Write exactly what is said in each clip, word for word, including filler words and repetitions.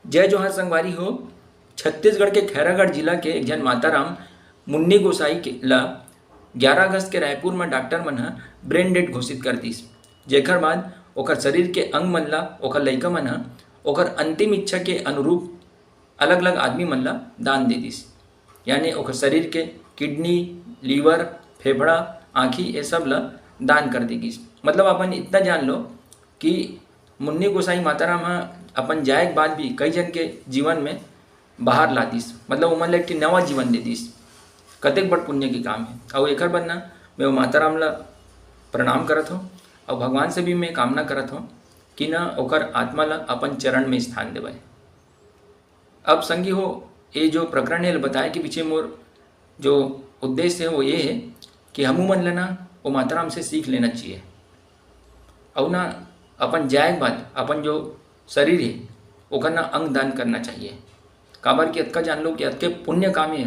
जय जोहार संगवारी हो। छत्तीसगढ़ के खैरागढ़ जिला के एक झन माताराम मुन्नी गोसाई के ला ग्यारह अगस्त के रायपुर म डॉक्टर मन ह ब्रेन डेड घोषित कर दिस, जेकर बाद ओकर शरीर के अंग मन ला ओकर लइका मन ह ओकर अंतिम इच्छा के अनुरूप अलग-अलग आदमी मन ला दान दे दिस। यानी ओकर शरीर के किडनी, लीवर, फेफड़ा, आँखी, ये सब ला दान कर दे गिस। मतलब अपन इतना जान लो कि मुन्नी गोसाई माताराम ह अपन जाए के बाद भी कई झन के जीवन में बाहर ला दिस, मतलब ओमन ला एक ठे नवा जीवन दे दिस। कतेक बड़ पुण्य के काम हे। अउ एकर बर ना मैं वो माताराम ला प्रणाम करत हूँ अउ भगवान से भी मैं कामना करत हूँ कि ना ओकर आत्मा ला अपन चरण में स्थान देवय। अब संगी हो, ये जो प्रकरण हे, बताए के पीछे मोर जो उद्देश्य हे, वो ये हे कि हमू मन ल ना वो माताराम से सीख लेना चाहिए। अउ ना अपन जाए के बाद अपन जो शरीर हे, ओकर ना अंग दान करना चाहिए। काबर कि अतका जान लो कि अतके पुण्य काम हे,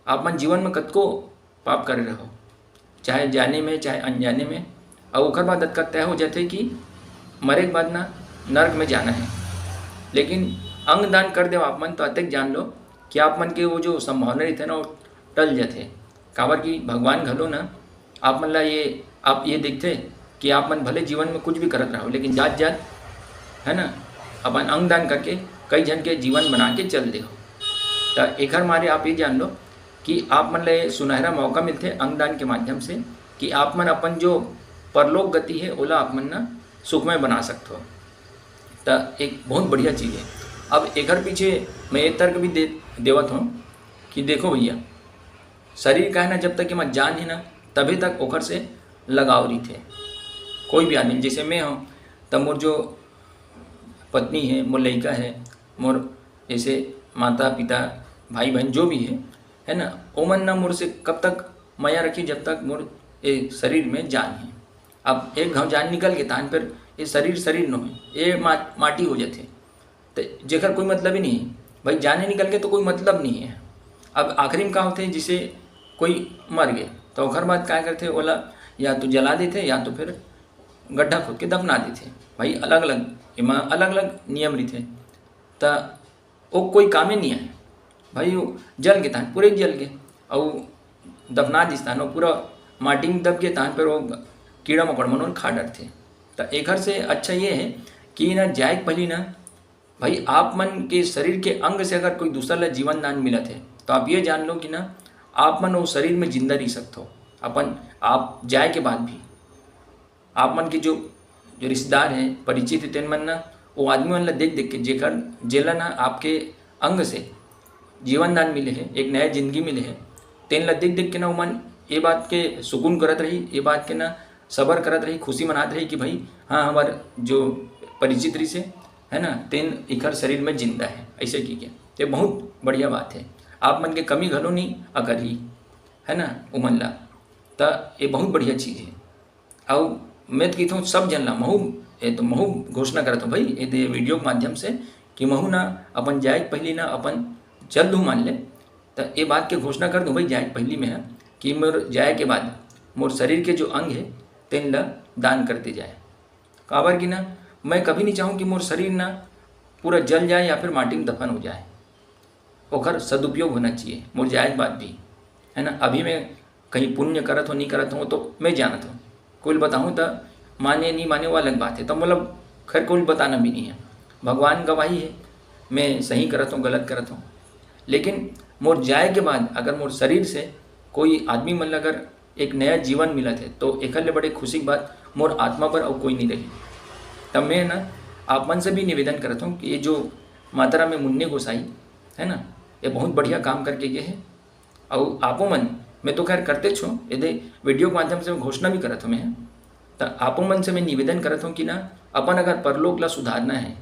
आप मन जीवन में कतको पाप करे रहो, चाहे जाने में, चाहे अनजाने में, अउ ओकर बाद अतका तय हो जाथे कि मरे के बाद ना नरक में जाना हे। लेकिन अंग दान कर देव आप मन, तो अतेक जान लो कि आप मन के वो जो संभावना रहिथे ना, वो टल जाथे। काबर कि भगवान घलो ना आप मन ला ये, आप ये देखथे कि आप मन भले जीवन में कुछ भी करत रहो, लेकिन जात-जात, है ना, अपन अंग दान करके कई झन के जीवन बना के चल देहो। त एखर मारे आप ये जान लो कि आप मन ला ये सुनहरा मौका मिलथे अंगदान के माध्यम से कि आप मन अपन जो परलोक गति हे, ओला आप मन ना सुखमय बना सकथो। त एक बहुत बढ़िया चीज़ हे। अब एकर पीछे मैं ये तर्क भी दे, देवत हूँ कि देखो भैया, शरीर का है ना, जब तक एमा जान हे ना, तभी तक ओकर से लगाव रहिथे। कोई भी आदमी, जैसे मैं हूँ, त मोर जो पत्नी हे, मोर लइका हे, मोर जैसे माता पिता, भाई बहन जो भी हे, है ना, ओमन ना मोर से कब तक मया रखी, जब तक मोर ए शरीर में जान हे। अब एक घाव जान निकल के, तहान फिर ये शरीर शरीर नो हे, ये मा-, माटी हो जाथे। त जेकर कोई मतलब ही नहीं हे भाई, जान ही निकल के तो कोई मतलब नहीं हे। अब आखिरी में का होथे, जिसे कोई मर गए, तो ओकर बाद का करथे, ओला या तो जला देथे या तो फिर गड्ढा खोद के दफना देथे। भाई, अलग-अलग, एमा अलग-अलग नियम रहिथे। त ओ कोई कामे नहीं आए भाई, वो जल के तहान, पूरे जल के, अउ दफना दिस तहान, वो पूरा माटी में दब के तहान, पर वो कीड़ा मकोड़ा मन ओला खा डरथे। त एकर से अच्छा ये हे कि ना, जाए के पहली ना भाई, आप मन के शरीर के अंग से अगर कोई दूसरा ला जीवन दान मिलत हे, तो आप ये जान लो कि ना, आप मन वो शरीर में जिंदा रह सकथो। अपन आप जाए के बाद भी आप मन के जो, जो रिश्तेदार हे, परिचित हे, तेन मन ना वो आदमी मन ला देख देख के, जेकर, जेला ना आपके अंग से जीवन दान मिले हे, एक नया जिंदगी मिले हे, तेन ला देख देख के ना ओमन ये बात के सुकून करत रही, ये बात के ना सबर करत रही, खुशी मनात रही कि भाई, हाँ, हमार जो परिचित रहिस हे, है ना, तेन इखर शरीर में जिंदा हे, ऐसे की के। ये बहुत बढ़िया बात हे। आप मन के कमी घलो नहीं अकरही, है ना, उमन ला। त ये बहुत बढ़िया चीज़ हे। अउ मैं तो कहता हूँ सब जन ला, महू, ये तो महू घोषणा करत हूँ भाई, ये दे वीडियो के माध्यम से कि महू ना अपन जाए के पहली ना अपन जल्द हूँ मान ले। त ये बात के घोषणा कर दूँ भाई, जाए के पहली में है कि मोर जाए के बाद मोर शरीर के जो अंग हे, तेन ला दान कर दे जाए। काबर कि ना, मैं कभी नहीं चाहूँ कि मोर शरीर ना पूरा जल जाए या फिर माटी में दफन हो जाए। ओकर सदुपयोग होना चाहिए, मोर जाए के बाद भी, है ना। अभी मैं कहीं पुण्य करत हो, नहीं करत हो, तो मैं जानत हूँ। कोई बताऊँ तो माने, नहीं माने, वो अलग बात है। तो मतलब, खैर, कोई बताना भी नहीं है। भगवान गवाही है, मैं सही करत हूँ, गलत करत हूँ। लेकिन मोर जाए के बाद अगर मोर शरीर से कोई आदमी मन ला अगर एक नया जीवन मिलत है, तो एकर ले बड़े खुशी की बात मोर आत्मा पर अउ कोई नहीं रही। तब मैं ना, आप मन से भी निवेदन करत हूँ कि ये जो माता राम में मुन्ने गोसाई है ना, ये बहुत बढ़िया काम करके गए हैं। अउ आपो मन, मैं तो खैर करते छो, ये दे वीडियो के माध्यम से मैं घोषणा भी करत हूँ मैं, तो आपो मन से मैं निवेदन करत हूँ कि ना, अपन अगर परलोक ला सुधारना है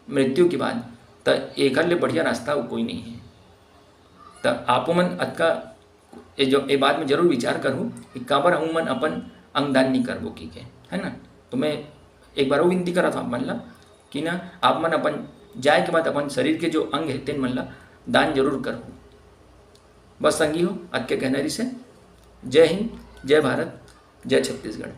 मृत्यु के बाद, तो एकर ले बढ़िया रास्ता अउ कोई नहीं है। तो आपो मन अतका ये जो, ये बात में जरूर विचार करूँ कि काबर हम मन अपन अंगदान नहीं करबो की के, है ना। तो मैं एक बार वो विनती करत हूँ आप मन ला कि ना, आप मन अपन जाए के बाद अपन शरीर के जो अंग है, तेन मन ला दान जरूर करो। बस संगी हो, अतके कहना रहिस हे। जय हिंद, जय भारत, जय छत्तीसगढ़।